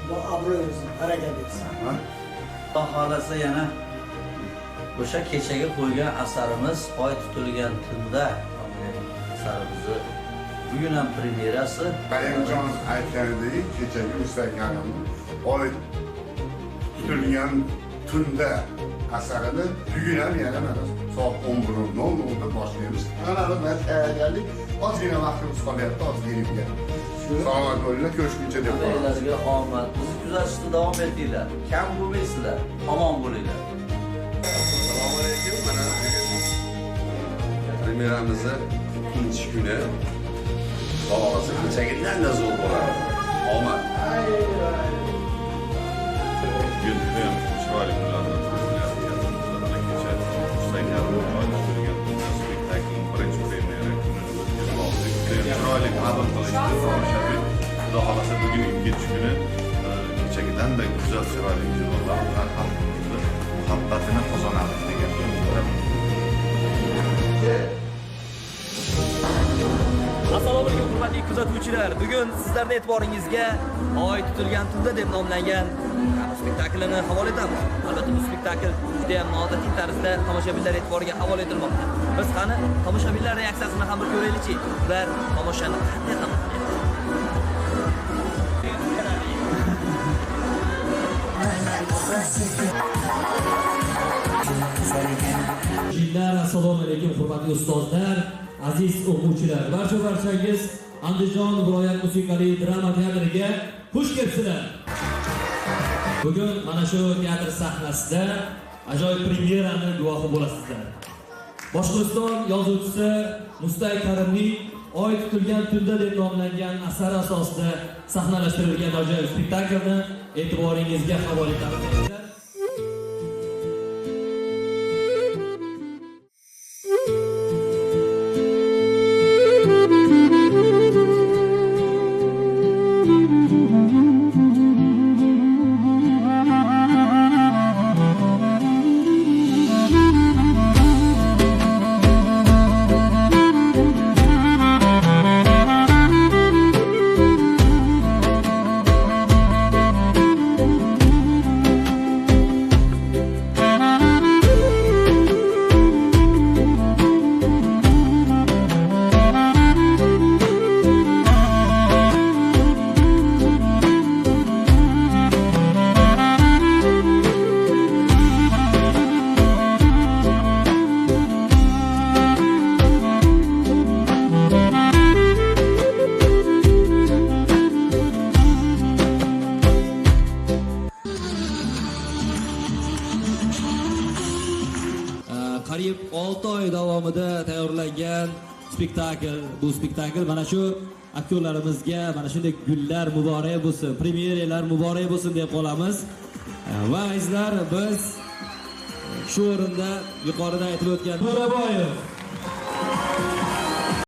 Xudo obro' bersin, baraka bersin. Xudo xohlasa yana o'sha kechagi qo'ygan asarimiz "Oy tutilgan tunda" nomli asarimizni bugun ham premyerasi. Karimjon aytganidek, kechagi Usta Karimni "Oy tutilgan tunda" asarini bugun ham yana mana soat 11:00da boshlaymiz. Mana tayyorgarlik, ozgina vaqtimiz qolyapti, ozgina. Salomat bo'linglar, ko'rishguncha deb qolamiz. Hammanglarga omad. Bizni kuzatishda davom etinglar. Kam bo'lmaysizlar, omon bo'linglar. Assalomu alaykum. Mana bugun premyeramizni ikkinchi kuni. Xudo xohlasa kechagidan-da zo'r bo'ladi. Omad. Bugun judayam chiroyli kunlardan bo'lyapti. Teatrimizda kecha Usta Karimov "Oy tutilgan tunda" spektaklining birinchi premyera kunini o'tkazib oldik. Judayam chiroyli qabul qilishdi tomoshabin. Xudo xohlasa bugun ikkinchi kuni kechagidan-da go'zal, chiroyli ijrolar bilan xalqimizni muhabbatini qozonamiz degan umiddaman. Assalomu alaykum, hurmatli kuzatuvchilar. Bugun sizlarning e'tiboringizga "Oy tutilgan tunda" deb nomlangan spektaklini havola etamiz. Albatta, bu spektakl juda ham noodatiy tarzda tomoshabinlar e'tiboriga havola etilmoqda. Biz qani tomoshabinlar reaksiyasini ham bir ko'raylikchi. Ular tomoshani qanday qabul qilyapti? Assalomu alaykum, hurmatli ustozlar, aziz o'quvchilar. Barcha barchangiz Andijon viloyat musiqali drama teatriga xush kelibsizlar. Bugun mana shu teatr sahnasida ajoyib premyerani guvohi bo'lasizlar. Boshqirdiston yozuvchisi Mustay Karimning "Oy tutilgan tunda" deb nomlangan asari asosida sahnalashtirilgan ajoyib spektaklni e'tiboringizga havola etamiz. Qariyb 6 oy davomida tayyorlangan spektakl, bu spektakl mana shu aktyorlarimizga mana shunday gullar muborak bo'lsin, premyeralar muborak bo'lsin deb qolamiz. Va azizlar, biz shu o'rinda yuqorida aytib o'tgan To'raboyev